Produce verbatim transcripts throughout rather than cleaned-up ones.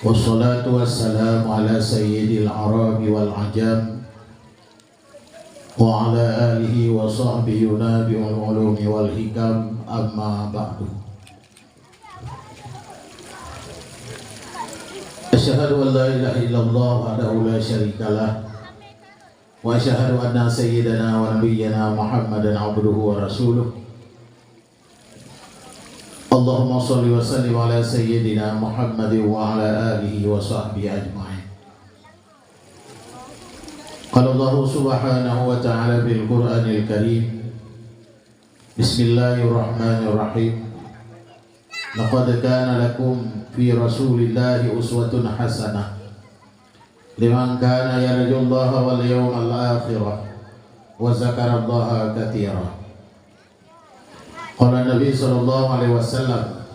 Wassalatu wassalamu ala sayyidil arabi wal ajam, wa ala alihi wa sahbihi yunabi'ul ulumi wal hikam, amma ba'du. Asyhadu an la ilaha illallah wahdahu la syarikalah, wa asyhadu anna sayyidana wa nabiyyana Muhammadan abduhu wa rasuluh. Allahumma shalli wa sallim ala sayyidina Muhammadin wa ala alihi wa sahbihi ajma'in. Qala Allahu subhanahu wa ta'ala fil Qur'anil Karim, bismillahirrahmanirrahim. Laqad kana lakum fi Rasulillahi uswatun hasanah liman kana yarjullaha wal yawmal akhirah wa dzakarallaha katsira. Qala Nabi sallallahu alaihi wasallam,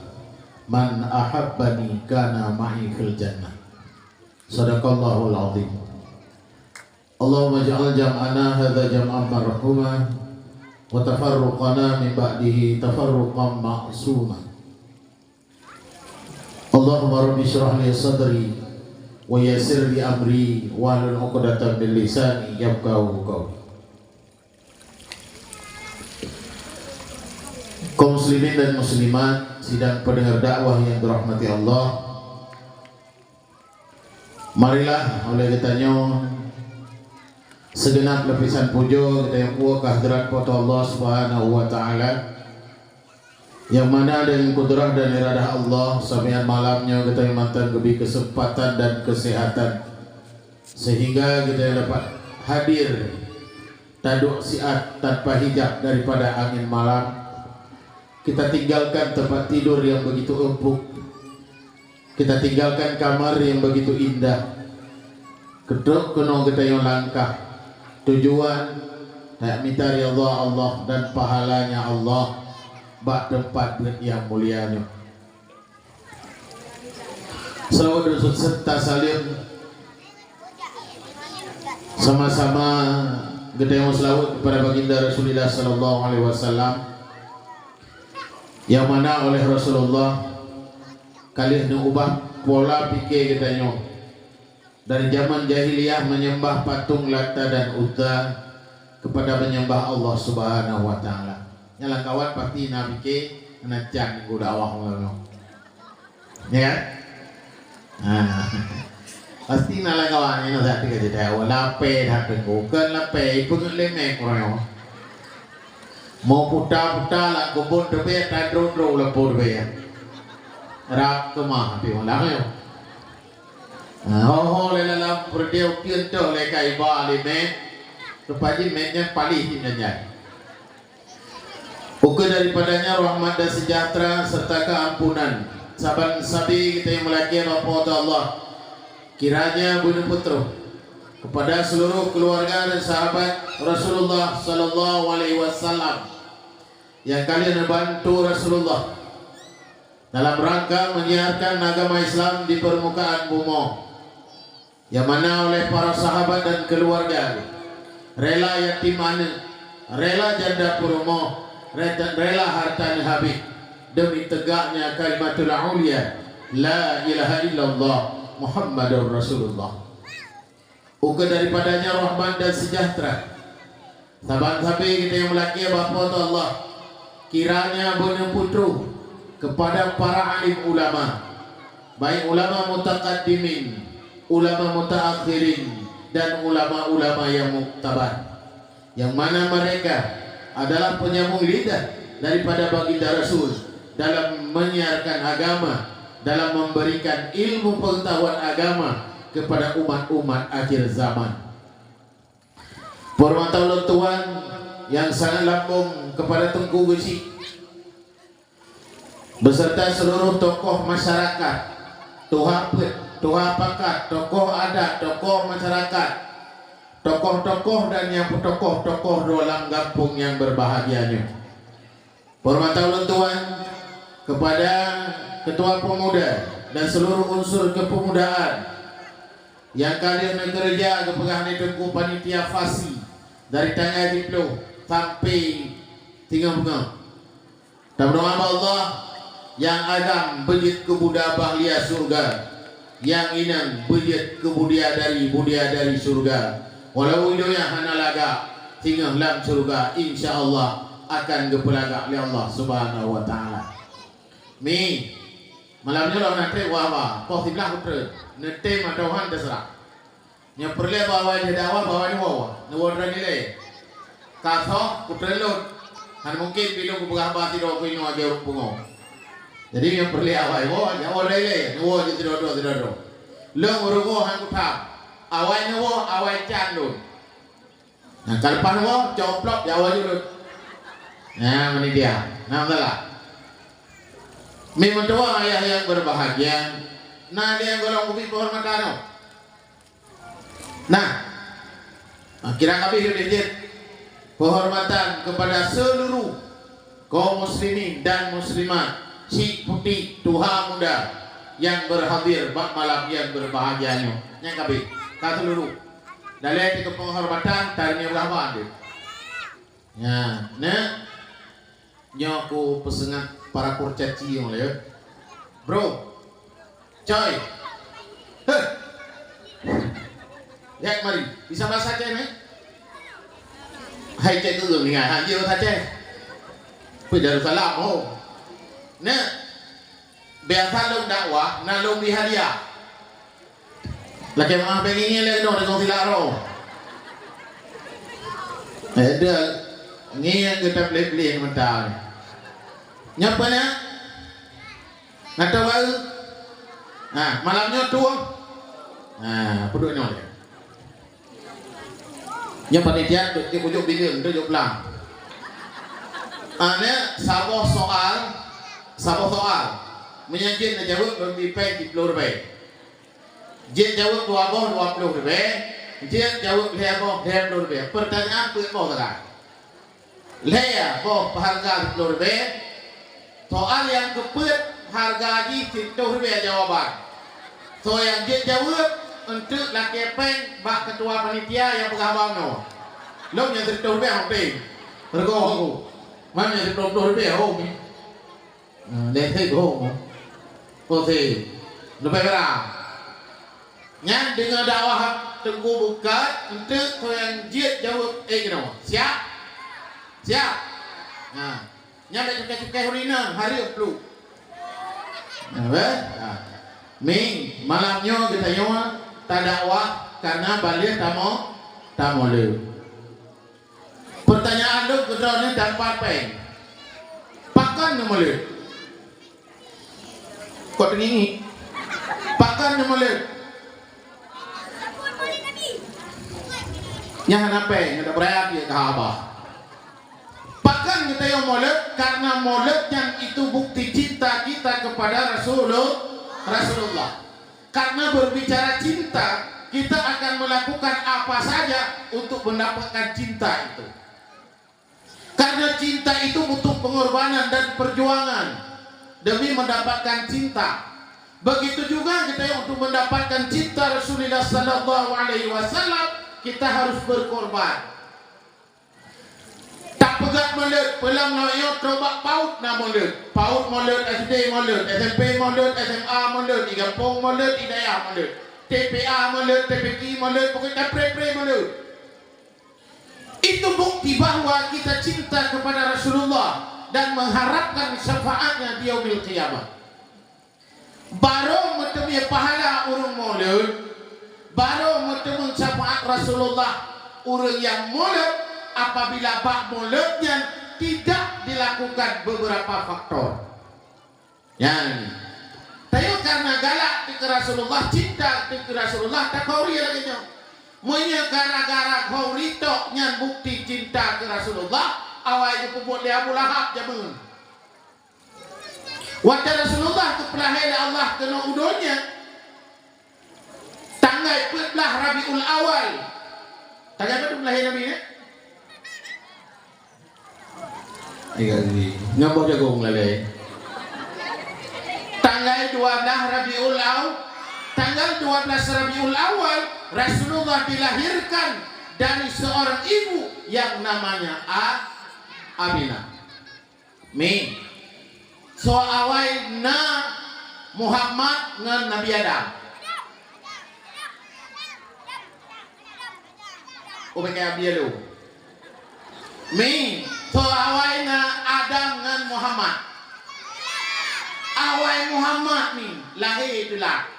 "Man ahabbani kana ma'i fil jannah." Sadaqallahul azim. Allahumma ij'al jam'ana hadza jam'an marhuma, wa tafarruqana min ba'dihi tafarruqan ma'suma. Allahumma rabbi shrah li sadri, wa yassir li amri, wahlul 'uqdatam min lisani yafqahu qawli. Kaum muslimin dan muslimat, sidang pendengar dakwah yang dirahmati Allah, marilah oleh geutanyoe segenap lapisan pujoe geutanyoe peue keu hadrat Po teu Allah Subhanahu wa Ta'ala, nyang mana deungon kudrah dan iradah Allah, sabe malam nyoe geutanyoe mantong geubri keuseumpatan dan keuseuhatan, seuhingga geutanyoe dapat hadir taduek siat tanpa hijab daripada angén malam. Kita tinggalkan tempat tidur yang begitu empuk. Kita tinggalkan kamar yang begitu indah. Keudroe keunoe geutanyoe langkah. Tujuan, tajak mita ridha Allah dan pahalanya Allah bak teumpat beuet nyang mulia nyoe. Seulaweuet dan serta saleuem sama-sama geutanyoe seulaweuet kepada Baginda Rasulullah sallallahu alaihi wasallam, nyang mana oleh Rasulullah ka lheueh neuubah pola pike geutanyoe dari jameun jahiliyah menyembah patung Lata dan Uzza kepada menyembah Allah Subhanahu wa Ta'ala. Nyan lam kawan pasti na pike, na can geudakwah ulama. Ya kan? Ha. Pasti na lam kawan, inoe that ka jadi awak lapeh that teungku. Kon lapeh, ipeungeut lé mé keureueng. Mau puta-puta lam keubon teubée, tadron-dron lam po teubée. Rab keumah api malam nyoe. Ha, ho-ho lé lam peureudée ukeue toh lé ka iba lé mé. Rupa jih mé nyan paléh jih nyan. Ukeue daripadanya rahmat dan sejahtera serta keampunan saban sabe geutanyoe meulakée bak Po teu Allah, kiranya beuneupeutroh kepada seluruh keluarga dan sahabat Rasulullah sallallahu alaihi wasallam nyang ka lheueh neubantu Rasulullah dalam rangka menyiarkan agama Islam di permukaan bumoe. Nyang mana oleh para sahabat dan keluarga, rela yatim aneuëk, rela janda peurumoh, reta-, rela harta neuhabéh demi tegaknya kalimatul aulia, la ilaha illallah Muhammadur Rasulullah. Ukeue daripadanya rahmat dan sejahtera saban sabe geutanyoe meulakée bak Po teu Allah, kiranya beuneupeutroh kepada para alim ulama, baik ulama mutaqaddimin, ulama mutaakhirin, dan ulama-ulama yang muktabar, yang mana mereka adalah penyambung lidah daripada Baginda Rasul dalam menyiarkan agama, dalam memberikan ilmu pengetahuan agama kepada umat-umat akhir zaman. Peureumatang lôn tuan nyang sangat lambong kepada Teungku Geuchik beserta seluruh tokoh masyarakat, tuha peuet, tuha pakat, tokoh adat, tokoh masyarakat, tokoh-tokoh dan nyang peutokoh-tokoh droe lam gampông nyang berbahagia nyoe. Peureumatang lôn tuan kepada Ketua Pemuda dan seluruh unsur kepemudaan nyang ka lheueh neukeureuja geupeugah lé Teungku Panitia Fasi dari tanggai siplôh sampai singoh beungoh. Tameudoa bak Allah nyang agam beujeuet keu buda bahlia syeuruga. nyang inan beujeuet keu bidadari-bidadari syeuruga. Walau di donya hana lagak, singoh lam syeuruga insya Allah akan geupeulagak lé Allah Subhanahu wa Taala. Mi, malam nyoe lôn na trép wa-wa, poh siblaih uteuen, neutem atawa han teuseurah. Nyang peureulée bak awai lheueh dakwah, bak awai neuwoe, neuwoe droeneuh ilée. Ka soh, kutreun lôn. Hana mungken pih lôn kupeugah haba sidroe keu inoe lagée ureuëng pungo. Jadi nyang peureulée awai woe, jak woe droeneuh ilée, neuwoe jih sidroe-droe, sidroe-droe. Lôn ureuëng woe han kutham. Awai neuwoe, awai can lôn. Nah, ka leupah neuwoe, coplop jak woe jih lôn. Nah, meunyo dia. Nah, masalah. Mi meutuwah ayah nyang berbahagia, na lé nyang gohlom kubi peuhormatan nyoe. Nah, kira kabeh udeh jeuet. Penghormatan kepada seluruh kaum muslimin dan muslimat, chik putik, tuha muda yang berhadir bak malam yang berbahagia nyoe. Nyang kabeh, ka seluruh. Dalam itu penghormatan, tadi ni berapa tu? Ya, nah. Nyoe ku peuseungat para kurcaci nyoe lé. Bro. Coy. Heh. Nyan mari. Bisa bahasa Aceh, meh? Hai cek tu ni, ha, dia bahasa Aceh. Pergi Darussalam, oh. Nah. Biasa lôn dakwah, na lôn bri hadiah. Lakée meuah bak ngieng lé keunoe deungon silak roh. Eh, deuh, ngieng geutem lé-lé meuta. Nyoe peue na? Na teuh baru? Ha, malam nyoe tueng. Ha, peuduek nyoe lé. Nyoe panitia dok jok bileung, dok jok blang. Aneuëk, saboh soal, saboh soal. Meunyoe jeuet neujaweueb, lôn bri péng siplôh ribée. Jeuet jaweueb dua boh, dua plôh ribée. Jeuet jaweueb lhée boh, lhée plôh ribée. Peurtanyaan peuet boh sagai. Lhée boh hareuga siplôh ribée, soal nyang keupeuet hareuga jih sireutoh ribée jawaban. Soe nyang jeuet jaweueb, eunteuk lakée péng bak keutua panitia nyang peugah bak unoe. Lom nyang sireutoh ribée hom péng. Reugoe aku. Man nyang sireutoh plôh ribée hom. Nah, lé thép hom. Oke. Leubeh bara. Nyan deungoe dakwah Teungku Bukat, eunteuk soe nyang jeuet jaweueb, eh, keunoe. Siap? Siap? Nah. Nyan bèk cukai-cukai ureueng inong, hareuem pluek. Nah, beh? Nah. Ming, malam nyoe geutanyoe tadakwah karena ban lheueh tamoe, tamoe lheueh. Peurtanyaan lôn keudroe nyoe dan pat péng. Pakon neumuleuet? Kok teungieng? Pakon neumuleuet? Nyan hana péng, hana beuraya pih ka haba. Pakon geutanyoe muleuet? Karena muleuet nyan itu bukti cinta kita kepada Rasulul-, Rasulullah. Karena berbicara cinta, kita akan melakukan apa saja untuk mendapatkan cinta itu. Karena cinta itu butuh pengorbanan dan perjuangan demi mendapatkan cinta. Begitu juga kita untuk mendapatkan cinta Rasulullah sallallahu alaihi wasallam, kita harus berkorban. Tapeugah muleuet, peulam nyoe trok bak PAUD na muleuet. PAUD muleuet, S D muleuet, S M P muleuet, S M A muleuet, di gampông muleuet, di dayah muleuet. T P A muleuet, T P Q muleuet, pokok tapré-pré muleuet. Itu bukti bahwa kita cinta kepada Rasulullah dan mengharapkan syafaatnya di yaumil qiyamah. Barô meuteumé pahala ureueng muleuet, barô meuteumé syafaat Rasulullah ureueng nyang muleuet apabila bak muleuet nyan tidak dilakukan beberapa faktor. Nyan. Tapi karena galak keu Rasulullah, cinta keu Rasulullah, takhauri lagèe nyoe. Meunyoe gara-gara khauri tok nyan bukti cinta keu Rasulullah, awai geupeubuet lé Abu Lahab jameun. Watèe Rasulullah geupeulahé lé Allah keunoe u donya, tanggai peuet blah Rabiul Awal. Tanggai peue teuma lahé Nabi nyan? Ingat ni, ngon boh jagong lalé. Tanggai dua blah Rabiul Aw-, tanggal dua belas Rabiul Awal, Rasulullah dilahirkan dari seorang ibu yang namanya A-, Aminah. Mi. Soe awai na Muhammad ngon Nabi Adam? Ubé kaya bielo. Mi, so awai na Adam ngon Muhammad. Awai Muhammad ni lahé teulat.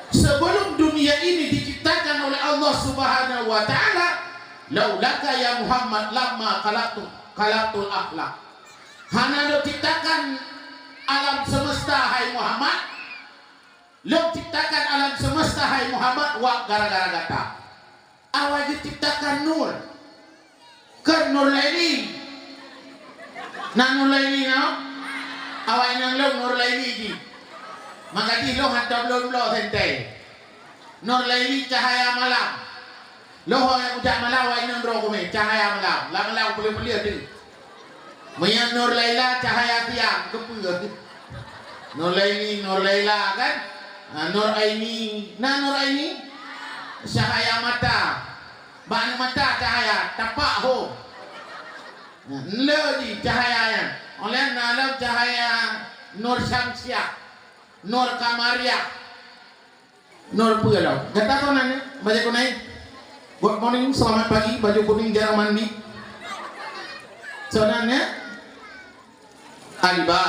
Sebelum dunia ini diciptakan oleh Allah Subhanahu wa Ta'ala, "Laulaka ya Muhammad lamma khalaqtu, khalaqtul akhlaq." Hana lôn ciptakan alam semesta, hai Muhammad. Lôn ciptakan alam semesta, hai Muhammad, wak gara-gara gata. Awai geuciptakan nur. Kan Nur Laili. Na Nur Laili na? Awai nang lôn Nur Laili jih. Maka jih lôn hantom lôn bloe sentée. Nur Laili cahaya malam. Lôn ho nyang ujak malam awai nang droe kumé cahaya malam. Lam malam peuleuh-peuleuh tu. Meunyoe Nur Laila cahaya siang, keupeue? Nur Laini, Nur Laila kan? Ha, Nur Aini. Na Nur Aini? Cahaya mata. Bak aneuk mata cahaya, tapak ho. Ha, le jih cahaya nyan. Oleh na lom cahaya Nur Syamsiah, Nur Kamariah. Nur peue lom? Gata soe nan nyan? Baju kuning. Good morning, selamat pagi, baju kuning jarang mandi. Soe nan nyan? Aliba.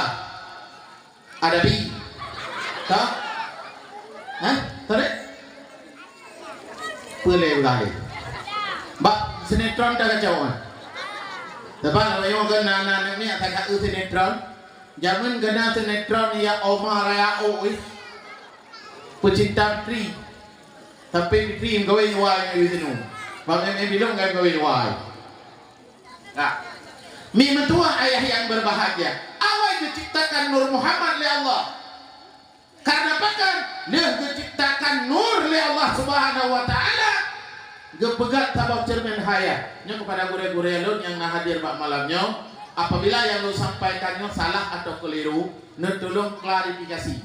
Adabi. Ka? Hah? Tarik? Peue lé ulah lé? Bak sinetron ka kacau kan? Tepat lah, ayo ke na na ni asai ka eu sinetron. Jameun geuh na sinetron ya Oma Raya Oi. Pecinta Fitri. Tapi Fitri meukawen wai ngon Wisnu. Bang M M bilong kan meukawen wai. Nah. Mi meutuah ayah yang berbahagia. Awai geuciptakan Nur Muhammad lé Allah. Karena pakon? Lheueh geuciptakan nur lé Allah Subhanahu wa Ta'ala, geupeugét saboh ceureumen hayat. Nyoe kepada gurée-gurée lôn nyang na hadir bak malam nyoe, apabila nyang lôn sampaikan nyoe salah atau keliru, neutulông klarifikasi.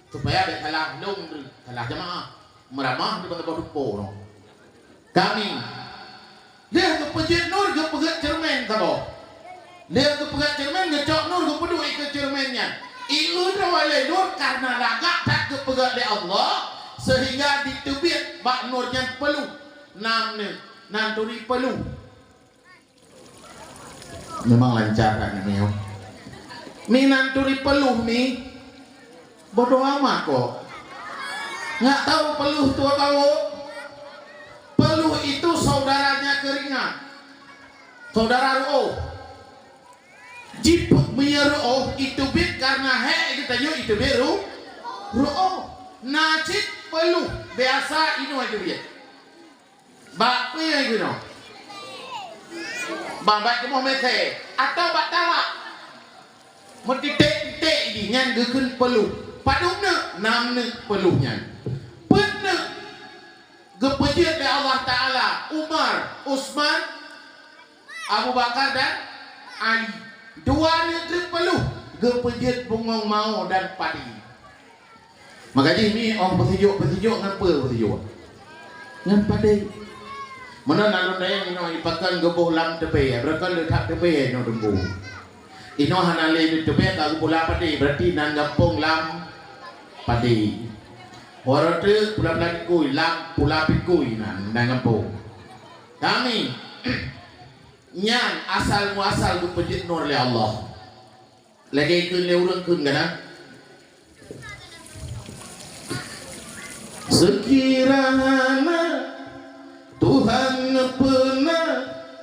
Supaya bék salah lôn, salah jamaah. Meuramah di bak-bak rupa nyoe. Kami. Lheueh geupeujeuet nur, geupeugét ceureumen saboh. Lheueh geupeugét ceureumen, geucok nur, geupeuduek ikeue ceureumen nyan. Ieu droe lé nur karena lagak that geupeugét lé Allah, sehingga jiteubiet bak nur nyan peuluh. Nam neuk, nan turi peuluh. Memang lancar kan ni, oh. Mi nan turi peuluh mi. Bodoh amat kok. Nggak tahu peuluh tu apa, oh? Peuluh itu saudaranya keuringat. Saudara ru'oh. Jipuk meunyo ru'oh itu bit karena hek geutanyoe itu bit ru-, ru'oh. Na cit peuluh biasa inoe itu bit. Bak peue geunoe? Bak, bak teumah mesé atau bak talak? Meutiték-titék jih nyan geukheun peuluh. Padub neuk? Nam neuk peuluh nyan. Peuet neuk geupeujeuet lé Allah Taala Umar, Utsman, Abu Bakar dan Ali. Dua neuk treuk peuluh geupeujeuet bungong mawö dan padé. Maka jih mi ong peusijuek-peusijuek ngon peue peusijuek? Ngon padé. Meunan alun dayang inoe ipakon geuboh lam teupée, beureukan le that teupée inoe teumbu. Inoe hana lé di teupée ka geupula padé, berarti nan gampông lam padé. Warote pula-pula pikui, lam pula pikui nan, nan gampông. Kami nyan asal muasal geupeujeuet nur lé Allah. Lagée kheun lé ureuëng kheun gana. Seukira hana Tuhan peuna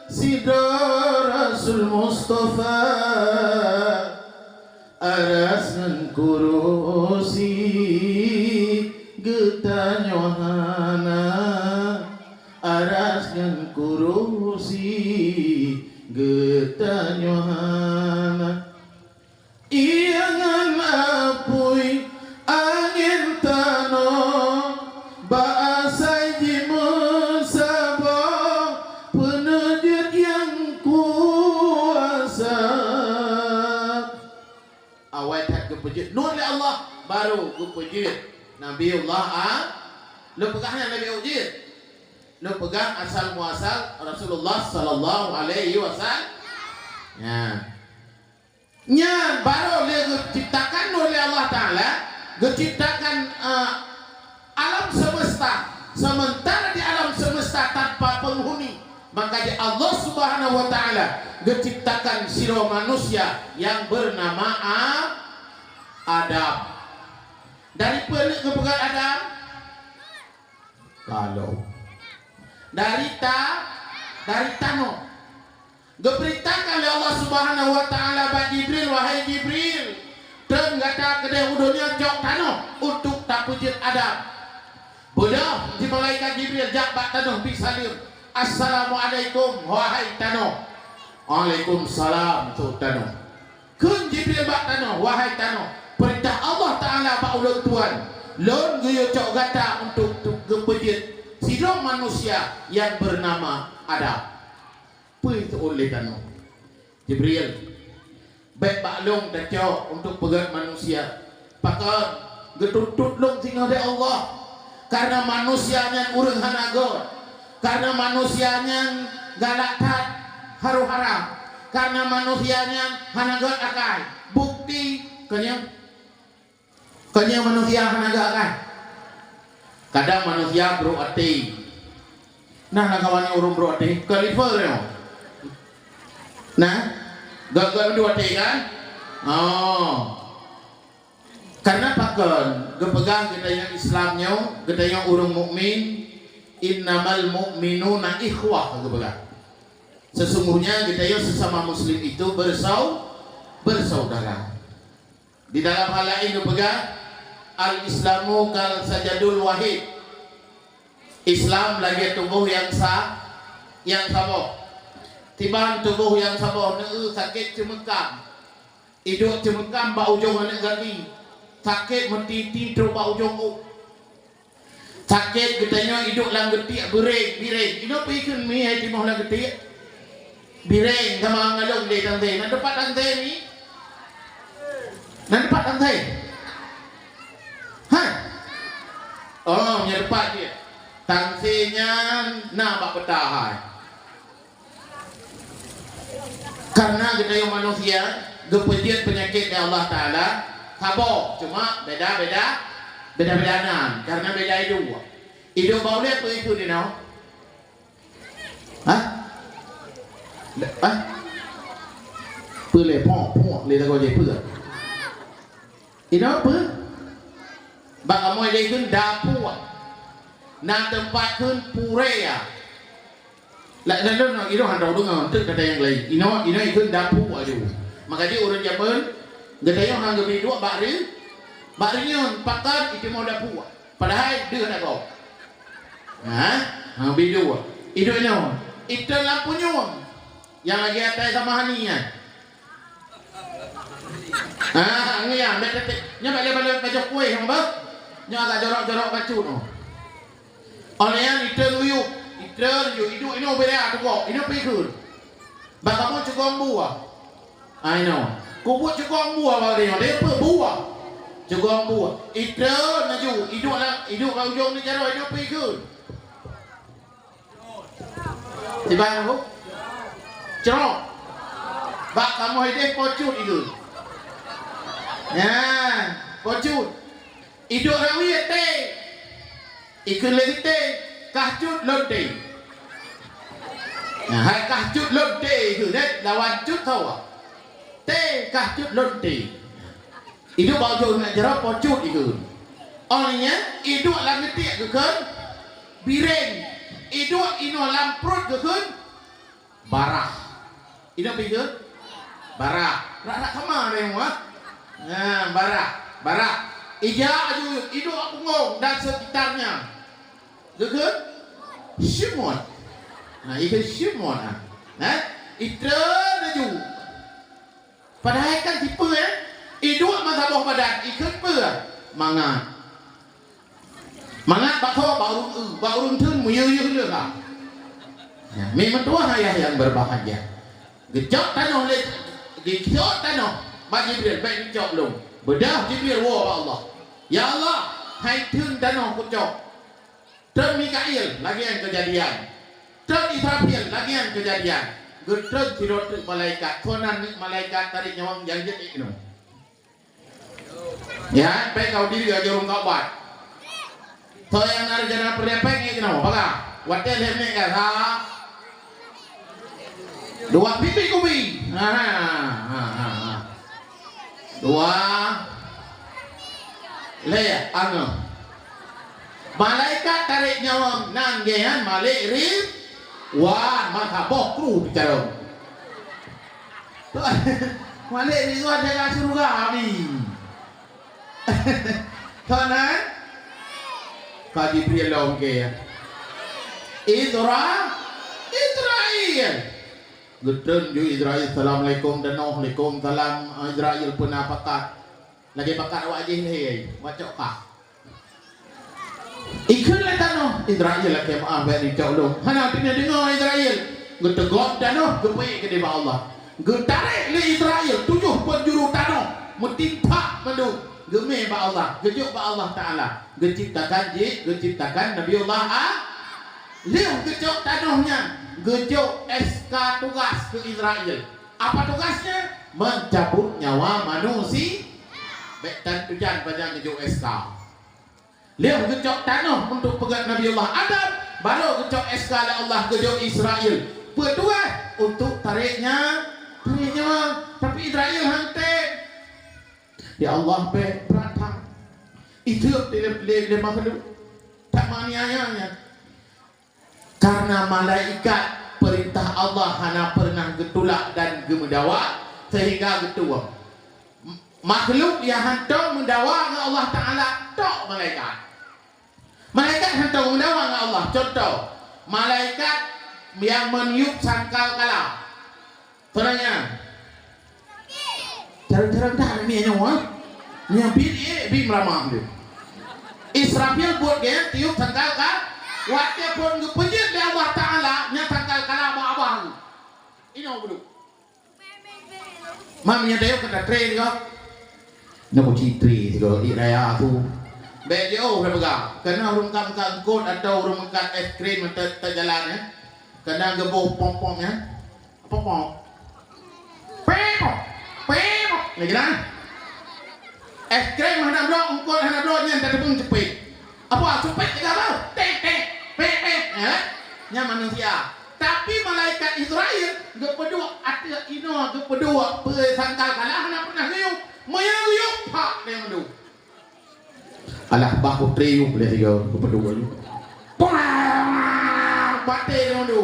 sidroe Rasul Mustafa, aras ngon kurusi geutanyoe hana, aras ngon kurusi geutanyoe hana. Ié ngon apui angén tanoh, bak asai jimeusaboh peuneujeuet nyang kuasa. Awai that geupeujeuet nur lé Allah, barô geupeujeuet Nabiullah A-, lôn peugah nyan Nabi Ujir. Lôn peugah asal muasal Rasulullah sallallahu alaihi wasallam. Nyan. Nyan barô lé geuciptakan nur lé Allah Taala, geuciptakan, eh, alam semesta. Sementara di alam semesta tanpa Penghuni. Maka di Allah Subhanahu wa Ta'ala geuciptakan sidroe manusia nyang beunama A-, Adam. Dari peue geupeugah Adam? Ka lom. Dari ta-, dari tanoh. Geupeurintahkan lé Allah Subhanahu wa Ta'ala bak Jibril, "Wahai Jibril, treun gata keudeh u donya cok tanoh untuk tapeujeuet Adam." Beudôh, di malaikat Jibril jak bak tanoh, bi saleuem, "Assalamualaikum, wahai tanoh." "Waalaikumsalam, Teungku tanoh." Kheun Jibril bak tanoh, "Wahai tanoh, peurintah Allah Ta'ala bak ulôn tuan, lôn geuyue cok gata untuk tu-, geupeujeuet sidroe manusia nyang beunama Adam." Peue teuôn lé tanoh, "Jibril, bèk bak lôn tacok untuk peugét manusia. Pakon? Geutuntot lôn singoh lé Allah. Kareuna manusia nyan ureueng hana gét. Kareuna manusia nyan galak that, harôh haram. Kareuna manusia nyan hana gét akai. Bukti, keu nyoe." Kon nyoe manusia hana gét akai. Kadang manusia brok até. Nah, na kawan nyang ureueng brok até, khalifah nyoe. Nah, gét-gét mandum até kan? Oh. Karena pakon geupeugah geutanyoe Islam nyoe, geutanyoe ureueng mukmin, "Innamal mu'minuna ikhwah," geupeugah. Sesungguhnya geutanyoe sesama muslim itu bersau-, bersaudara. Di dalam hal laén geupeugah, "Al-Islamu kal sajadul wahid." Islam lagèe tuboh nyang sa-, nyang saboh. Tiban tuboh nyang saboh, neu sakét ceumeukam. Iduek ceumeukam bak ujong aneuk gaki. Sakét meutiti trok bak ujong ôk. Sakét geutanyoe iduek lam geutiek, biréng, biréng. Inoe peue ikheun mi hai timoh lam geutiek? Biréng sama ngalong lé tangse. Na teupat tangse mi? Na teupat tangse? Hai. Oh, nyan teupat jih. Tangse nyan na bak peuta hai. Karena geutanyoe manusia geupeujeuet peunyakét lé Allah Taala saboh, cuma beda-beda, beda-beda nan, karena beda iduek. Iduek bak ulèe peue ikheun inoe? Hah? Hah? Peue lé pok, pok lé lagoe jih peue? Inoe peue? Bak kamoe lé kheun dapur. Na teumpat kheun purée. Lak lôn inoe hana deungoe, teuk kata nyang laén. Inoe, inoe ikheun dapur aju. Maka jih ureueng jameun, geutanyoe hana geubi duek bak ri-, bak reunyeun, pakon itimoh dapur. Padahai deuh na gob. Ha? Hana geubi duek. Iduek inoe. Itreun lam punyueng. Nyang lagèe atai sama hani nyan. Ah, ngieng, bèk tetek. Nyoe bèk lé balot pajoh kueh, hang beuh. Nyoe agak jorok-jorok bacut, oh. Óh lheueh nyan, itreun u yup. Itreun u yup, iduek inoe beda teugob. Inoe peue ikheun? Bak kamoe cugong buah. Ah, inoe. Kubuet cugong buah bak geutanyoe. Dia peue buah? Cugong buah. Itreun laju. Iduek lam, iduek bak ujong ni jaroe. Inoe peue ikheun? Tiban aku? Cerok. Bak kamoe ideh pocut itu. Nyan, pocut. Iduek rawi té. Ikheun lé té, kah cut lôn té. Nah, hai kah cut lôn té ikheun, eh, lawan cut sawa. Té kah cut lôn té. Iduek bak ujong nanggroe pocut ikheun. Óh lheueh nyan, iduek lam geutiek geukheun biréng. Iduek inoe lam pruet geukheun barah. Inoe peue ikheun? Barah. Rak-rak sama deh, wah. Nah, barah. Barah. Ija aju iduek bak punggong dan sekitarnya. Geukheun? Syeu'mot. Nah, ikheun syeu'mot, ah. Nah, itreun aju. Padahai kan tipe, eh? Iduek meusaboh badan, ikheun peue? Mangat. Mangat bak soe? Bak ureueng, bak ureueng theun meuyeuh-yeuh leuh, ha. Ya, mi meutuah ayah nyang berbahagia. Geucok tanoh lé, geucok tanoh bak Jibril, bèk geucok lôn. Beudôh Jibril woe bak Allah. Ya Allah, hai theun tanoh kucok. Treun Mikail, lagèe nyan keujadian. Treun Israfil, lagèe nyan keujadian. Geutreun sidroe teuk malaikat, soe nan neuk malaikat tarék nyawöng nyang jeuet ék keunoe. Ya, pèng kau diri aja ureueng kau bat. Soe nyang na rencana peureulèe pèng ék keunoe, paga? Watèe lhèe minèt ka sa. Dua pipi kubi. Ha, ha, ha, ha. Dua. Lhèe, aneuëk. Malaikat tarek nyawa nan geuh nyan Malik Ridwan, masa boh kru bicara. Malik Ridwan jaga syurga, amin. Ka na? Ka Jibril lom ke ya. Izra, Izrail. Geutreun ju Izrail, "Assalamualaikum tanoh." "Waalaikumsalam." Izrail peuna pakat. Lagèe pakat awak jih lé, wacok kah. Ikheun lé tanoh, "Izrail, lakèe meu'ah, bèk neucok lôn." Hana teungoh deungö Izrail. Geuteugom tanoh, geupeuék keudéh bak Allah. Geutarek lé Izrail tujoh peunjuru tanoh, meutimpa mandum. Geumé bak Allah, geujok bak Allah Taala. Geuciptakan jih, geuciptakan Nabiullah A-, lheueh geucok tanoh nyan, geujok S K tugas keu Izrail. Apa tugasnya? Mencabut nyawa manusia. Bèk tan tujan panyang geujok S K. Lheueh geucok tanoh untuk peugöt Nabiullah Adam, barô geucok S K lé Allah geujok Izrail. Peue tugaih? Untuk tarek nya-, tarek nyawa. Tapi Izrail han tém. Ya Allah, bèk, brat that. Iteup lé, lé, lé makhluk. That meuniaya nyan. Karena malaikat, peurintah Allah hana pernah geutulak dan geumeudawa, sehingga geutuwöm. M-, makhluk nyang hantom meudawa ngon Allah Taala tok malaikat. Malaikat hantom meudawa ngon Allah. Contoh, malaikat nyang meuniup sangkakala. Peuranyang. Cara-cara dah mi nyoe, ah. Nyoe bi, eh, bi meuramah tu. Israfil buet gaya tiup sangkakala. Watèe phon geupeujeuet lé Allah Taala, nyan sangkakala bak abah tu. Inoe beudôh. Mam nyan tayok kata tré tiga. Nak uci tré tiga, di raya tu. Bèk jeuet, oh, dah peugah. Kena ureueng kat, kat eungkôt atau ureueng kat es krim atau, atau jalan, ya. Kena geuboh pom-pom, ya. Apa pom? Pepom! Pepom! Lagi dah. Es krim hana bloe, eungkôt hana bloe, nyan tateupeue ceupet. Apa? Ceupet tiga baroe. Tek, tek, pek, pek. Ya? Nyan manusia. Tapi malaikat Israel geupeuduek ateueh inoe, geupeuduek peue sangkakala hana pernah geuyue. Meunyo geuyue, pak, dia meuduek. Alah, bah putri yum lé tiga geupeuduek yum. Pah! Batée lôn du.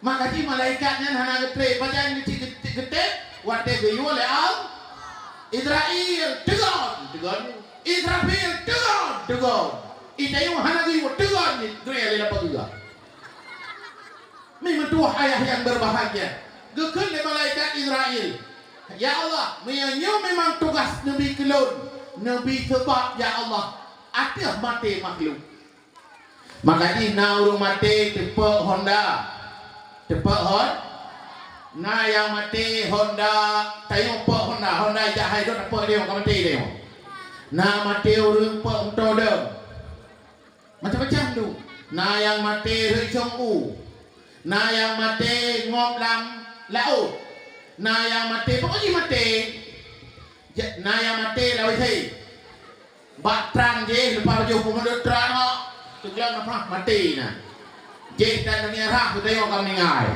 Maka jih malaikat nyan hana geutré, pajan geucit geutek watée geuyue lé Allah. Izrail, teugon, teugon. Israfil, teugon, teugon. Itayue hana geuyue, teugon jih, geuyue lé lapang juga. Meutuah ayah nyang berbahagia, geukheun lé malaikat Israel, "Ya Allah, meunyoe nyoe memang tugaih neubi keu lôn, neubi seubab, ya Allah, ateueh maté makhluk." Maka jih na ureuëng maté teupeu honda. Teupeu hon-, na nyang maté honda, tanyoe peu honda, honda ijak hai dot peu deuh ka maté deuh. Na maté ureuëng peu moto deuh. Macam-macam tu. Na nyang maté reucong u. Na nyang maté ngop lam laôt. Na nyang maté, pokok jih maté. Ja-, na nyang maté lawét hai. Bak tran jih, leupah pajoh peumadot tran hok. Teugleng leupah maté na. Jih dan dunia rah, beutayong ka meuninggai.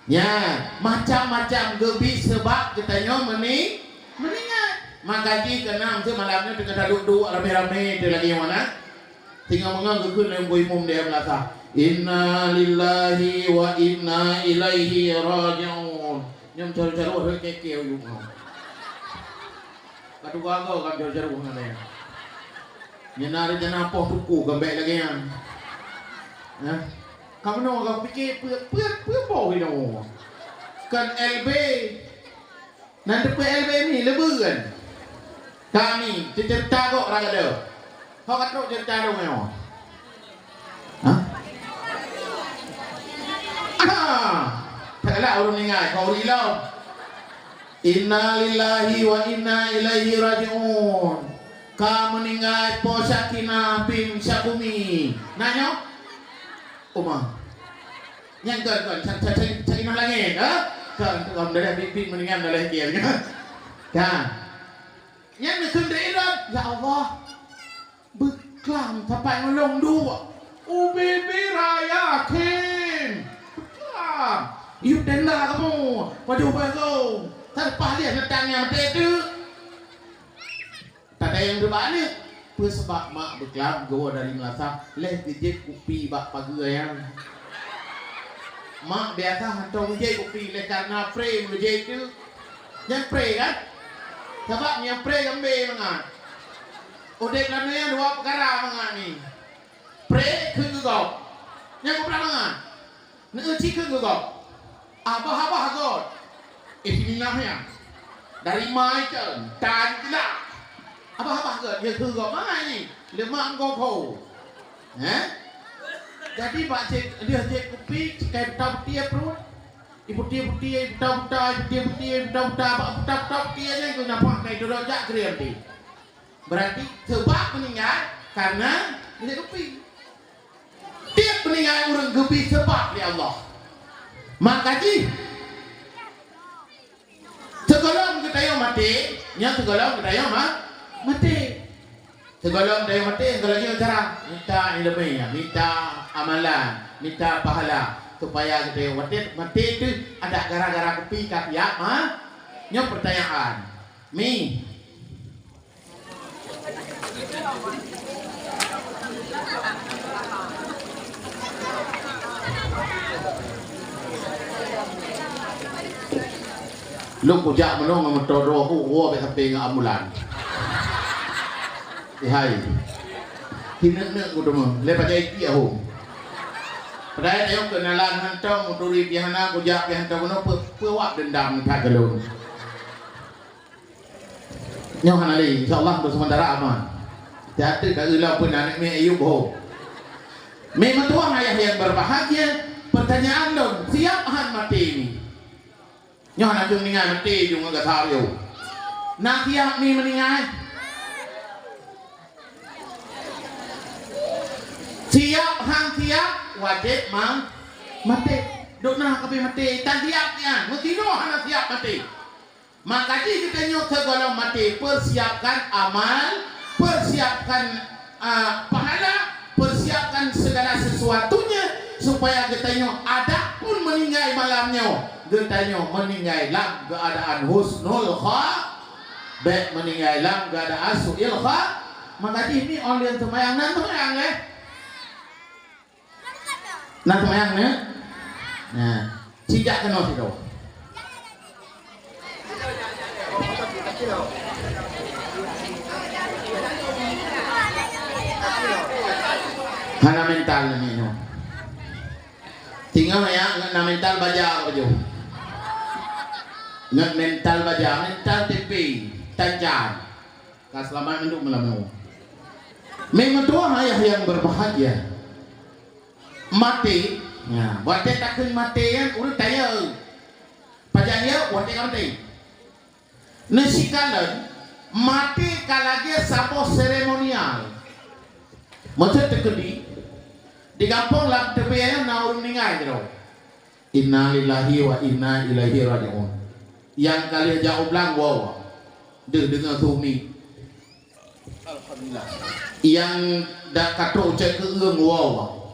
Nyan, macam-macam geubi seubab geutanyoe meuni-, meuninggai. Maka jih keunong seumalam nyoe teungoh taduek-duek ramé-ramé teuh lagée nyoe na. Singoh meungon geukheun lé Teungku Imum di Meunasah, "Inna lillahi wa inna ilaihi raji'un." Nyoe meucaru-caru rhot keu-keu u yup nyoe. Ka tuga goe ka meucaru-caru ngon lé. Nyan na rencana poh tuku ka bèk lagée nyan. Hah? Ka meunoe ka pike peue, peue, peue boh inoe. Kan L B. Nan teupeu L B mi leubeh kan? Kami teuceurita gok ragada. Ho ka trok ceurita dong nyoe. Hah? Ah! That galak ureuëng meuninggai, ka ureuëng ilom. Inna lillahi wa inna ilaihi raji'un. Ka meuninggai Po Sakinah bin Syakumi. Na nyoe? Uma. Nyang kon, kon, sa-, sa-, sa-, sa-, inong langét, ha? Kon, kon, dah, dah, bit, bit, mendingan dah lahir, kan? Kan? Nyang neukheun deh, ya Allah, beuklam sapat ngon lôn duek. Ubé-bé raya khem. Beuklam. Yub tenda kamoe. Pajoh bak lôn. Tarpah liah neutang nyang maté teuk. Tatanyong teubak aneuk. Peue sabab mak beuklam geuwoe dari meulasah, lheueh geujép kupi bak pageue nyan. Mak biasa hantom geujép kupi lé kareuna pré meujép teuk. Nyan pré kan? Sabab nyang pré geumbé mangat. Udép lam donya dua peukara mangat nyoe. Pré kheun geugob. Nyang peurtama, neueu cit kheun geugob. Abah-abah göt. Eh, sinilah nyan. Dari mai kheun, tan jeulaih. Abah-abah göt, ya kheun geugob mai ni. Leumah gob ho. Heh? Jadi bak cit, dia cit kupi, kai buta-buta pruet. Iputi-puti, buta-buta, iputi-puti, buta-buta, bak buta-buta putih aja itu nampak kai duduk jak keriam ti. Berarti sebab meninggai karena dia kupi. Tiep meuninggai ureuëng geubri sabab lé Allah. Maka jih, sigohlom geutanyoe maté, nyan sigohlom geutanyoe ma-, maté. Sigohlom geutanyoe maté, sigohlom nyoe cara minta ileumé, minta amalan, minta pahala, supaya geutanyoe maté, maté teuh adak gara-gara kupi ka siap ma-, nyoe peutanyaan. Mi. Lôn kujak meunoe ngon meutodoh ku, woe bèk sampai ngon ambulan. Ihai. Hineuk-neuk ku teuma, lé bajai ié hom. Padahai tanyoe keunalan hantom, meuturi pih hana, kujak pih hantom, keunoe peu-, peuwab deundam that keu lôn. Nyoe hana lé, insya Allah untuk sementara aman. Siat teuk ka geulong pun aneuk miet Ayub ho. Meutuah ayah yang berbahagia, pertanyaan lôn, siap han maté mi? Nyoe hana jeuem meuninggai maté jeuem ngon gata yo. Na siap mi meuninggai? Siap han siap, wajéb ma-, maté. Dok na kabeh maté, tan siap nyan, meusinoe hana siap maté. Maka jih geutanyoe sigohlom maté, persiapkan amal, persiapkan, ah, pahala, persiapkan segala sesuatunya supaya geutanyoe adak pun meuninggai malam nyoe, geutanyoe meuninggai lam keuadaan husnul kha-, bèk meuninggai lam keuadaan su'il kha-, maka jih mi 'oh lheueh seumayang nan seumayang lé. Na seumayang nyoe? Nah, sijak keunoe sidroe. Hana mental nyoe. Singoh ya, ngon na mental baja ka baju. Ngon mental baja, mental tipi, tancang. Ka seulamat mandum malam nyoe. Meutuah ayah yang berbahagia. Maté, ya, watèe takheun maté nyan ureueng tayeu. Pajan yeu watèe ka maté. Neusikalon, maté ka lagèe saboh seremonial. Maksud teukeudi, di gampông lam teubiet nyan na ureueng meuninggai keudroe. Innalillahi wa inna ilaihi raji'un. Nyang ka lheueh jak u blang woe. Deuh deungoe su mi. Alhamdulillah. Nyang dak ka trok cek keu ureueng woe.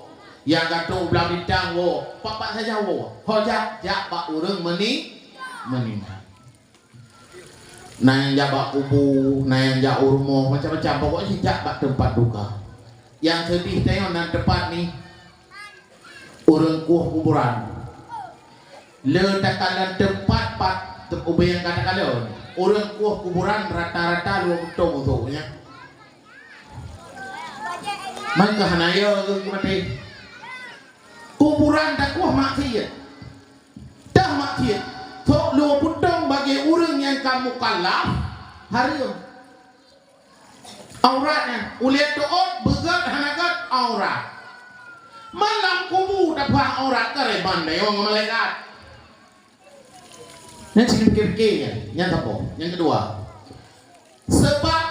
Nyang ka trok blang bintang woe. Pat-pat saja woe. Ho jak, jak bak ureueng meuni-, meuninggai. Na nyang jak bak kubu, na nyang jak u rumoh, macam-macam. Pokoknya jak bak teumpat duka. Nyang seudeh tanyoe nan teumpat mi. Ureueng kueh kuburan. Le takalon teumpat pat ubé nyang ka takalon. Ureueng kueh kuburan rata-rata dua putong untuk nyan. Maka hana yo geuh maté. Kuburan takueh maksiet. Tah maksiet. Sok dua putong bagi ureueng nyang ka mukallaf hareuem. Aurat nyan, ulèe teuôt, beugöt hana göt, aurat. Malam kubu tapeuhah aurat, keureban dayong ngon malaikat. Nyan sini pikir-pikir nyan, nyan saboh. Nyang keudua, seubab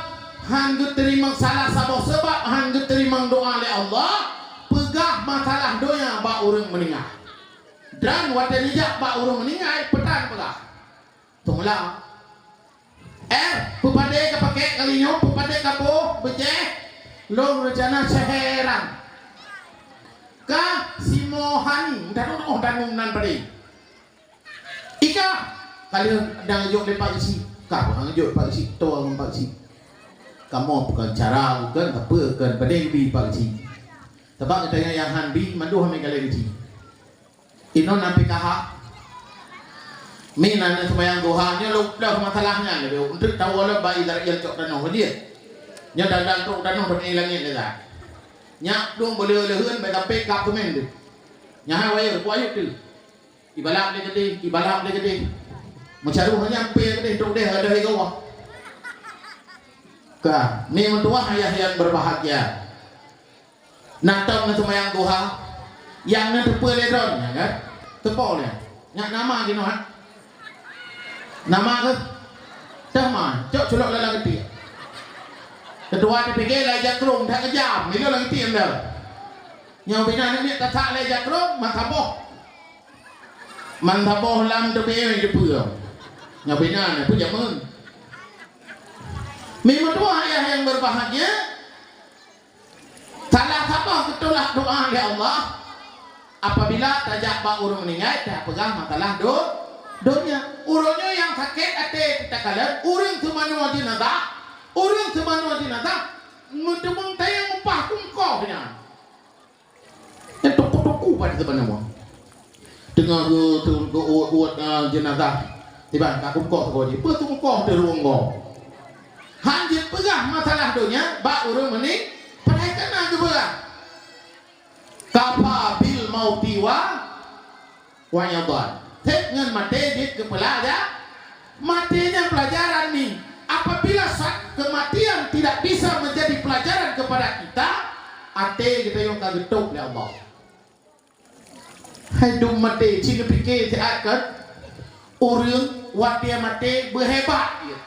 han geuteurimong, salah saboh seubab han geuteurimong doa lé Allah, peugah masalah donya bak ureueng meuninggai. Dan watèe neujak bak ureueng meuninggai, peutan peugah. Teumula. Eh, peupadé ka pakèk kali nyoe, peupadé ka boh, beujéh, lôn reuncana seuhérang. Ka simohani, tanong, oh, tanong nan padé. Ika, ka lheueh dang jok lé Pak Geuchik. Ka peue han jok Pak Geuchik, toh ngon Pak Geuchik. Kamoe bukan cara, bukan apa, bukan padé bi Pak Geuchik. Sabab geutanyoe nyang han bi, mandum han meugalak Geuchik. Inoe na P K H. Mi na, na seumayang duha, nyoe lôn peugah masalah nyan lé, untuk tahu lom bak ibarat cok tanoh jih. Nyoe dan-dan trok tanoh bak langét lé dah. Nyak dong boleh leuheun bak sampai kap semen tu. Nyan hai wayeu, ku ayut tu. Ibalak dia gede, ibalak dia gede. Meucaruh nyampe gede, trok deh ada di bawah. Ka, ni meutuah ayah yang berbahagia. Na tom na seumayang duha, nyang na teupeue lé droe nyan kan? Teupo lé. Nyak nama jinoe, ha? Nama keuh? Teuh ma, cok culok lam geutie. Keudua teupike lai jakrong that keujam, ilôn lam geutie dah. Nyoe bina aneuk miet tasak lai jakrong, meusaboh. Meusaboh lam teupike teupeue. Nyoe bina aneuk peue jameun. Mi meutuah ayah yang berbahagia, Salah saboh geutulak doa lé Allah, apabila tajak bak ureuëng meuninggai, tapeugah masalah do-, donya. Ureuëng nyoe nyang sakét até takalon, ureuëng seumanoe jeunazah, ureuëng seumanoe jeunazah, meuteumong tayang upah kungkoh nyan. Nyan tuku-tuku pada seumanoe. Teungoh geu-, geu-, geuuet-uet, eh, jeunazah. Tiban ka kungkoh sagoe jih. Peue teungkoh teuh rueng gob. Han jeuet peugah masalah donya bak ureuëng meuning, padahai ka na geupeugah. Kafa bil mauti wa, wa idhan. Seb ngon maté jeuet keu peulaja-, maté nyan peulajaran ni. Apabila sa-, kematian tidak bisa menjadi pelajaran kepada kita, até geutanyoe ka geutôb lé Allah. Hai dum maté, ci neupike siat kan? Ureuëng watée maté beuhebat jih.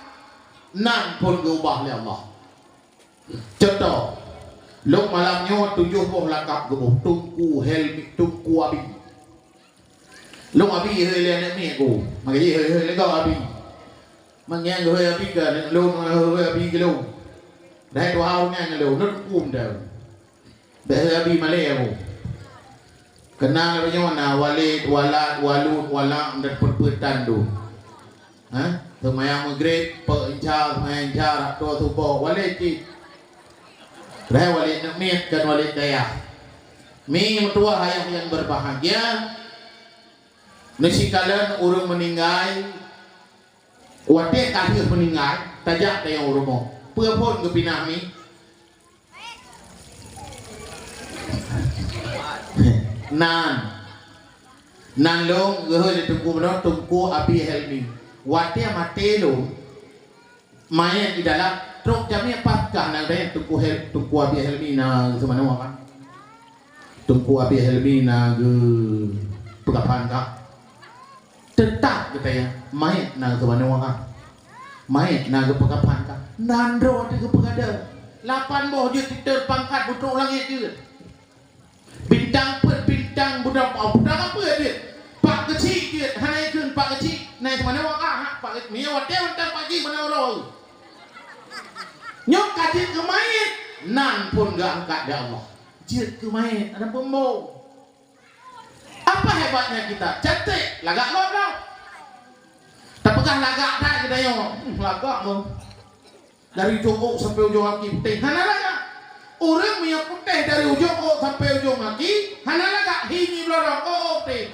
Nan phon geuubah lé Allah. Contoh, lôn malam nyoe tujoh boh lakab geuboh, Teungku Helmi, Teungku Abi. Lôn Abi hôi lé aneuk miet ku, maka jih hôi-hôi lé gob Abi. Mangieng geuhôi Abi keu aneuk lôn, hôi Abi keu lôn. Dahai tuha ureuëng nyan ngon lôn, lôn huköm dah. Bèk hei Abi malèe kamoe. Keunan lagèe nyoe na Walid, Walad, Walud, Walam dan peuet-peuet tan dum. Ha? Seumayang Maghrib, peuet inca, seumayang inca, rab toh suboh, Walid cit. Padahai Walid neuk miet, kon Walid dayah. Mi meutuwah ayah nyang berbahagia, neusikalon ureueng meuninggai, watèe ka lheueh meuninggai, tajak tayong u rumoh. Peue phon geupinah mi? Nan. Nan lôn geuhôi lé Teungku Meunoe, Teungku Abi Helmi. Watèe maté lôn, manyèt di dalam, trok jamèe Paskah na geutanyoe Teungku Hel-, Teungku Abi Helmi na geuseumanoe ka. Teungku Abi Helmi na geupeukapan ka. Teutap geutanyoe, manyèt na geuseumanoe ka. Manyèt na geupeukapan ka. Nan droe teuh geupeugadôh. Lapan boh jeuet titeun pangkat beutrok langèt jeuet. Bintang peuet, bintang budok, oh, budok apa jeuet? Pak Geuchik jeuet, hana ikheun Pak Geuchik, na seumanoe ka, ha, Pak Geuchik. Meunyoe watèe mantong Pak Geuchik meunoe uroe. Nyoe ka jeuet keu manyèt, nan phon geuangkat lé Allah. Jeuet keu manyèt, ada peumbong. Apa hebatnya kita? Cantik, lagak gob dong. Tapeugah lagak that geutanyoe, hmm, lagak meuh. Dari ujong ôk sampai ujong gaki putéh, hana lagak. Ureueng meunyoe putéh dari ujong ôk sampai ujong gaki, hana lagak, hi nyi blorong, ôk, ôk putéh.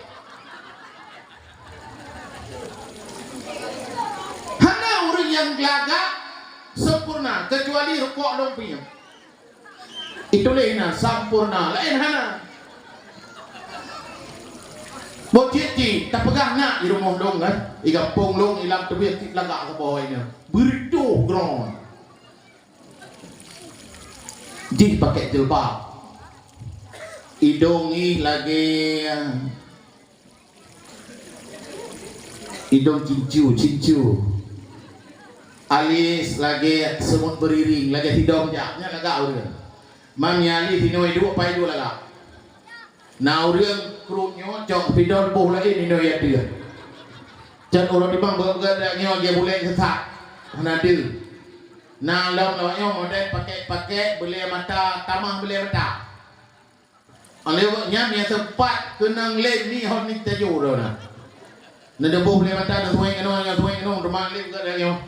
Hana ureueng nyang lagak sempurna, kecuali rukok lôn pinyang. Itulah na sampurna, laén hana. Boh cit-cit, tapeugah na di rumoh lôn kan, di gampông lôn, di lam teubiet cit lagak saboh nyan. Beureutoh droe. Jih pakai jilbab. Idong jih lagèe idong cincu, cincu. Alis lagèe seumut beuriring, lagèe sidong jak, nyan lagak ureueng. Mam nyang alis inoe duek, pai duek lagak. Na ureueng kruet nyoe cok sidong boh laén inoe ateueh. Cok ureueng timang beuet-beuet nyoe lagèe bulèe seusak. Hana deuh. Na lom awak nyoe model pakèk-pakèk beulée mata, tamah beulée mata. Lewat nyan, nyang sempat keunong lé mi hon ni tajo dah na. Neudeuboh lé mata, neusuwéng keunoe, neusuwéng keunoe, teuma lé geutanyoe.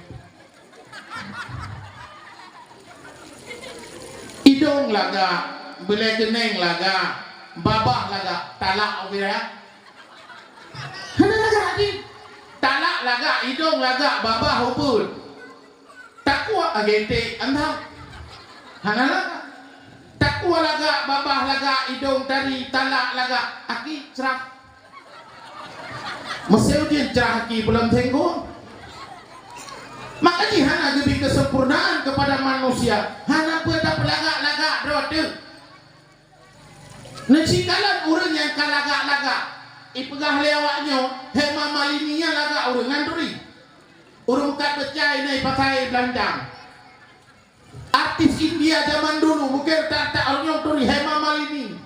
Idong lagak, beulée keuneng lagak, babah lagak, talak ubira. Hana lagak jih. Talak lagak, idong lagak, babah ubit. Takwa agete anda. Hana lagak. Takwa lagak, babah lagak, idong tari, talak lagak, aki cerah. Meusé ujeuen cerah aki pulang tenggong. Maka jih hana geubri kesempurnaan kepada manusia. Hana peue tapeulagak-lagak droe teuh. Neusikalon ureuëng nyang ka lagak-lagak, ipeugah lé awaknyoe, "Hema Malini nyan lagak ureuëng nyan turi." Ureuëng meukat beucai na i pasai Blanjang. Artis India zaman dulu, mungken tak-tak ureuëng nyoe turi, Hema Malini.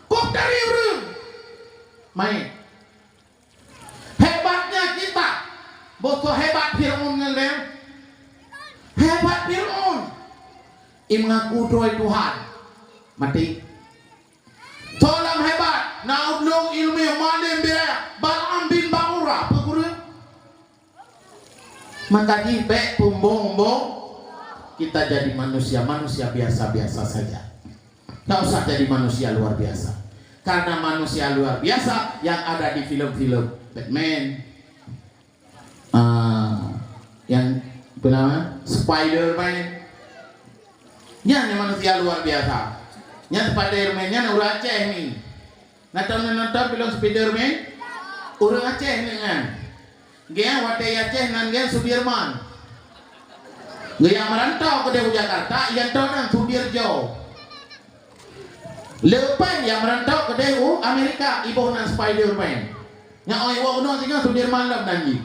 Kok tari ureuëng? Main. Hebatnya kita. Bôh soe hebat Fir'aun ngon lé? Hebat Fir'aun. I mengaku droe Tuhan. Mati. Soe lom hebat. Na ulôn ileumèe malém biraya. Balaam bin Ba'ura. Peue kureueng? Maka jih bék peumbong-mbong. Kita jadi manusia, manusia biasa-biasa saja. Tak usah jadi manusia luar biasa. Karena manusia luar biasa yang ada di film-film Batman, ah, yang apa nama, Spider-Man, nyan manusia luar biasa. Nyan Spider-Man nyan ureuëng Aceh ni. Nonton, nonton film Spider-Man? Ureuëng Aceh ni nyan. Geuh watèe Aceh nan geuh Sudirman. Geuh nyang meurantau keudeh u Jakarta, nyang tho nan Sudirjo. Leupah nyang meurantau keudeh u Amerika, iboh nan Spider-Man. Nyang oi woe unoe singoh Sudirman lom nan jih.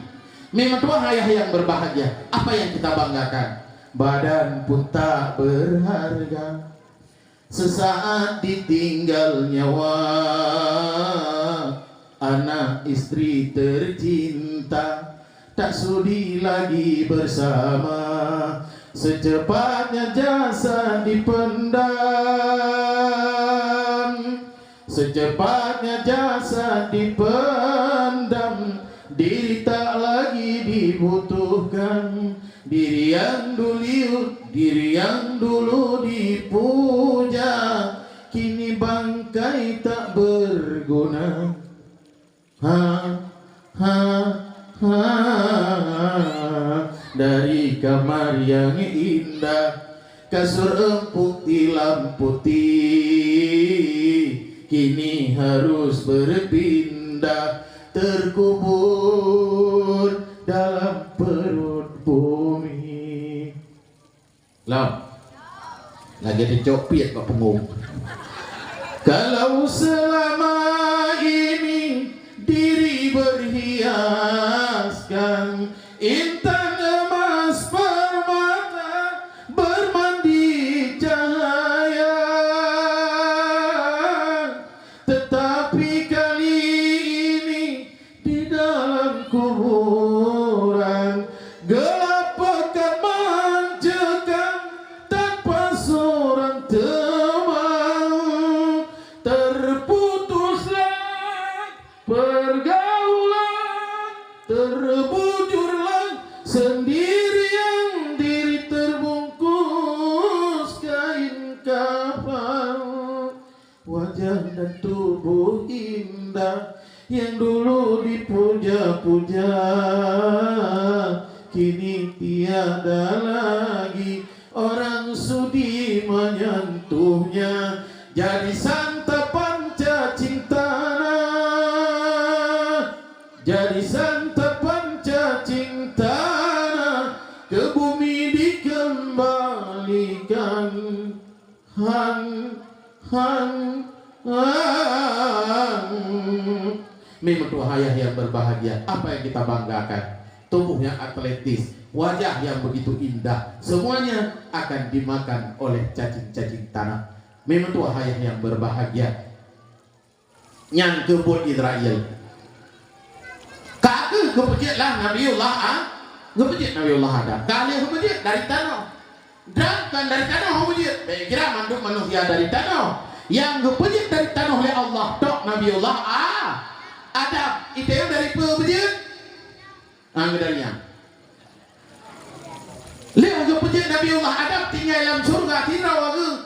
Meutuah ayah yang berbahagia, apa yang kita banggakan? Badan pun tak berharga. Sesaat ditinggal nyawa, anak istri tercinta, tak sudi lagi bersama. Secepatnya jasad dipendam, secepatnya jasad dipendam, diri tak lagi dibutuhkan. Diri yang dulu, diri yang dulu dipuja, kini bangkai tak berguna. Ha, ha, ha. Dari kamar yang indah, kasur empuk tilam putih, kini harus berpindah, terkubur dalam perut bumi. Lom. Lagèe teucok piet bak punggong. Kalau selama ini diri berhiaskan intan emas permata bermandi cahaya, tetapi kali ini di dalam kuburan, gelap pekat mencekam tanpa seorang teman. Terputuslah pergaulan, terbujurlah sendirian, diri terbungkus kain kafan. Wajah dan tubuh indah yang dulu dipuja-puja, kini tiada lagi orang sudi menyentuhnya. Jadi santapan cacing tanah, jadi santapan cacing tanah, ke bumi dikembalikan. Han, han, han. Meutuah ayah yang berbahagia, apa yang kita banggakan? Tubuh yang atletis, wajah yang begitu indah, semuanya akan dimakan oleh cacing-cacing tanah. Meutuah ayah yang berbahagia. Nyan keuh buet Israel. Ka kheueh geupeujeuet lah Nabiullah A-, geupeujeuet Nabiullah Adam. Ka lheueh geupeujeuet dari tanoh. Dan kan dari tanoh geupeujeuet. Bèk kira mandum manusia dari tanoh. Nyang geupeujeuet dari tanoh lé Allah tok Nabiullah A-, Adam. Itée dari peue peujeuet? Ah, dari nyan. Lheueh geupeujeuet Nabiullah Adam tinggai lam syeuruga, sidroe geu-,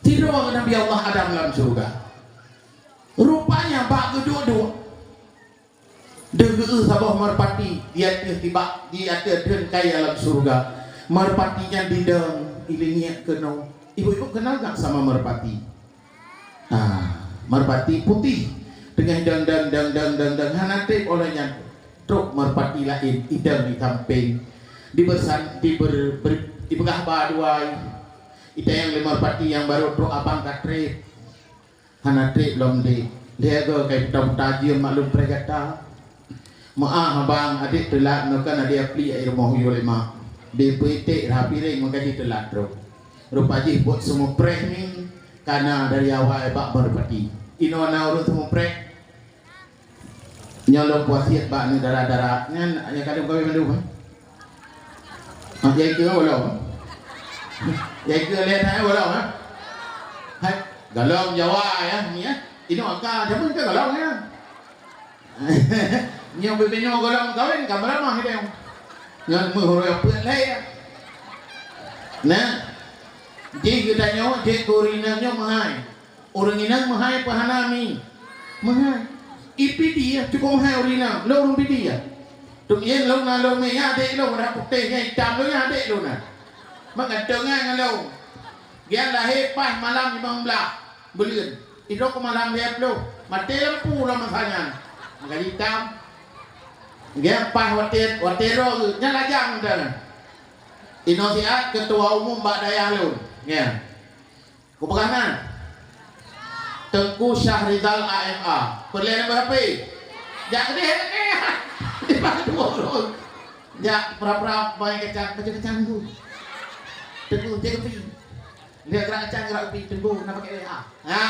sidroe geu Nabiullah Adam lam syeuruga. Rupanya bak geuduek-duek, deuh geu-eu saboh meurpati di ateueh tibak, di ateueh dheun kayée lam syeuruga. Meurpati nyan didong, ilingiek keunoe. Ibu-ibu kenal gak sama meurpati? Ah, meurpati putéh. Teungoh dong, dong, dong, dong, dong, dong, hana treb, óh lheueh nyan trok meurpati laén, idong di sampéng. Dibersan-, diber-, ber-, dipeugah ba dua. Itanyong lé meurpati nyang barô trok, "Abang ka treb?" "Hana treb lom, Dek." "Lheueh goe kai puta-puta jeuem maklum preh gata." "Meu'ah abang, adik teulat, nyoe kan adik apli ai rumoh yue lé mak. Beuiték rhah piréng meukaji teulat trok. Rupa jih buet seumeupreh mi, kana dari awai bak meurpati. Inoe na ureuëng seumeupreh." Nyoe lôn puasiet bak aneuk dara-dara nyan, nyang ka lheueh kawén mandum, eh? Ah, nyang ikeu gohlom. Nyang ikeu lé that gohlom, eh? Hai, gohlom Jawa, ya, ni, ya. Inoe ka jameun ka gohlom, ya. Nyoe bibinoe gohlom kawén ka meuramah idéh. Ngon meuhuroi peuet lhée. Nah, jih geutanyoe, jih keu ureuëng inong nyoe meuhai. Ureuëng inong meuhai peu hana mi? Meuhai. I Pidie cukup meuhai ureuëng inong, lôn ureuëng Pidie. Tuk yen lôn na lôn mé nyan adék lôn, dah putéh nyan itam lôn nyan adék lôn na. Meugantongan ngon lôn. Gian lahé paih malam limong blaih buleuen. Idroe keu malam lhée ploh, maté lampu lam masa nyan. Maka itam. Nyan paih watée, watée droe geuh, nyan lajang meunan. Inoe siat keutua umum bak dayah lôn. Nyan. Kupeugah nan. Teungku Syahrizal A M A. Peureulée nambah H P? Jak keudeh, eh. Di bak dua ureuëng. Jak pura-pura main kacang, baca kacang tu. Teungku, jaga pi. Dia gerak kacang, gerak pi, teungku, nak pakai W A. Ha,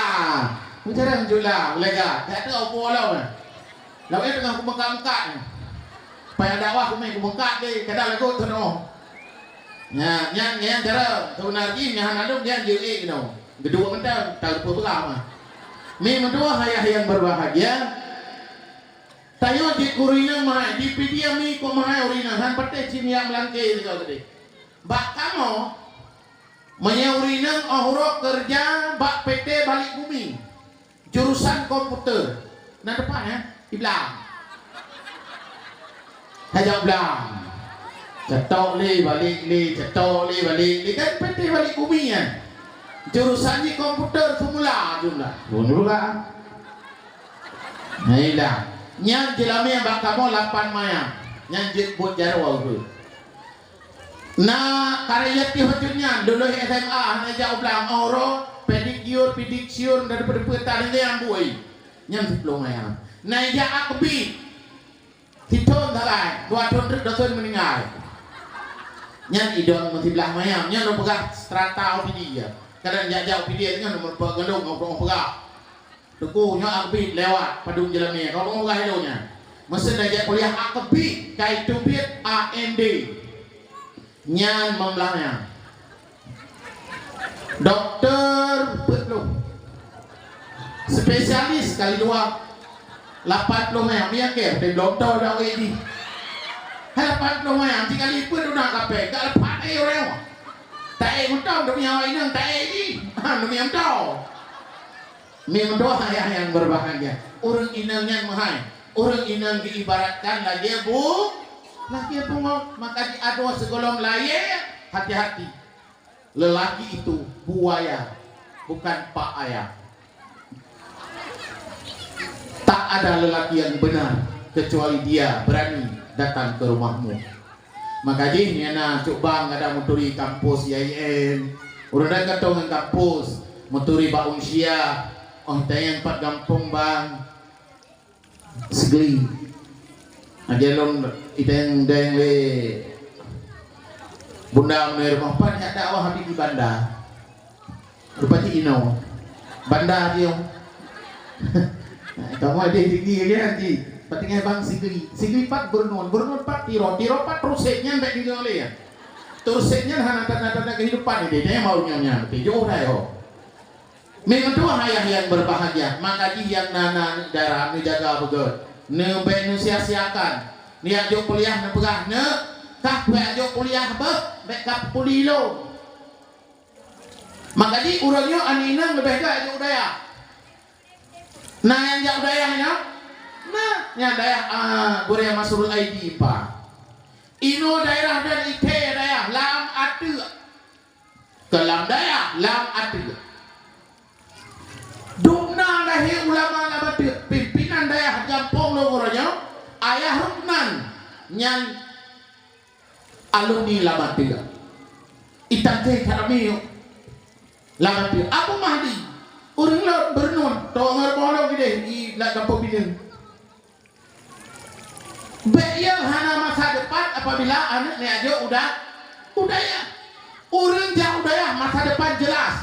meujarang jula, ulega. Jak tu apa lom, eh? Lawan teungoh kumeukat-meukat, eh. Payah dakwah kumé kumeukat deh, kadang lagot tu noh. Nya, nyang, nyang cara sebenar jih, nyang hana lom, nyang jeuet noh. Geudua mantong, tak lupa peugah mah. Mi meutuah ayah yang berbahagia. Tanyoe jeuet keu ureuëng inong meuhai, di Pidie mi kok meuhai ureuëng inong, han patéh cit nyak meulangké sigoe keudeh. Bak kamoe, meunyoe ureuëng inong óh uroe keureuja bak P T Balik Bumi, jurusan komputer. Na teupah, ya? Di Blang. Hajat Blang. Cetok lé, balik lé, cetok lé, balik lé. Kan P T Balik Bumi, ya? Jurusan jih komputer, formula jumlah. Formula. Nah, ilang. Nyan jeulamé bak kamoe lapan manyam. Nyan jeuet buet jaroe geuh. Na karya tih bacut nyan, lulus S M A, hana jak u Blang, óh uroe, pedikyur, pidiksiur, dan depe-depe tan nyang bui. Nyan siploh manyam. Na jak akbit. Sithon sagai, dua thon treuk dosen meuninggai. Nyan idong meusiblah manyam, nyan lôn peugah strata O P D ya. Kadang jak-jak O P D nyan lôn peugalong, lôn peugah. Teungku, nyoe akbit lewat padum jeulamé, ka ureuëng gah ilôn nyan. Meuseuen lagée kuliah akbit, ka iteubiet A M D. Nyan meumeulah nyan. Doktor peuet ploh. Spesialis kali dua, lapan ploh manyam. Nyang keu teuh belom tho dak ureuëng jih. Hai lapan ploh manyam, sikali peuet tuna kapé, ka leupah ék ureuëng. Taék mantong demi awak inong taék jih. Ha, demi mantong. Mi meutuah ayah nyang berbahagia, ureuëng inong nyan meuhai. Ureuëng inong diibaratkan lagée bu-, lagée bungöng, maka jiadoe sigohlom layée, hati-hati. Lelaki itu buaya, bukan pak ayah. Tak ada lelaki yang benar kecuali dia berani datang ke rumahmu. Maka jih nyang na cuk bang kadang meuturi kampus I A I N. Ureuëng dan katong ngon kampus, meuturi bak Unsia, oh tayang pat gampông bang. Sigli. Aja lom iteng deng lé bunda meunurot rumah pan nyak dakwah habis di Banda. Rupa cit inoe. Banda jih. Kamoe deh tinggi lagi nanti. Patinggai bang Sigli. Sigli pat Bernun. Bernun pat Tiro. Tiro pat Rusek nyan bèk tinggai lé ya. Rusek nyan hana tanda-tanda kehidupan ni deh. Nyan mau nyan nyan. Betul jauh dah yo. Meutuah ayah nyang berbahagia, maka jih nyang na, na aneuk dara, neujaga beugét. Neubèk neusia-siakan. Neujak jok kuliah neupeugah, "Neuk, kah kujak jok kuliah beuh, bèk kapeupuléh lôn." Maka jih uroe nyoe aneuk inong leubeh gèt jak u dayah. Na nyang jak u dayah nyoe? Na, nyang dayah, ah, gurèe Masrul Aidi pa. Inoe daerah dan ithèe dayah lam ateueh. Keu lam dayah, lam ateueh. Dum na lahé ulama lam ateueh, pimpinan dayah gampông lôn uroe nyoe, Ayah Ruknan nyan alumni lam ateueh. Itang teh that ramé lam ateueh. Abu Mahdi, ureueng lôn Beureunon, toh ngon boh lôn idéh, i lam gampông Bineung. Bèk yö hana masa depan apabila aneuk neujak jok u da-, u dayah. Ureueng jak u dayah masa depan jelas.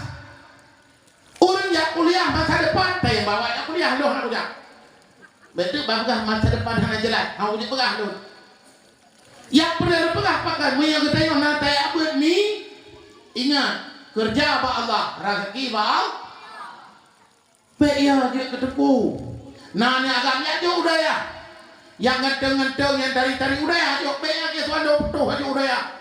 Ureueng jak kuliah masa depan, tayang bawa jak kuliah, lôn hana kujak. Beutôi bah peugah masa depan hana jelas, hana kujak peugah lôn. Nyang peureulèe peugah pakai, meunyoe geutanyoe na tajak beuet mi, ingat, keureuja bak Allah, raseuki bak Allah. Bèk yö jeuet keu teungku. Na nyang agam jak jok u dayah. Nyang ganteng-ganteng, nyang tari-tari u dayah jok, bèk yö jih Suwando putôh jok u dayah.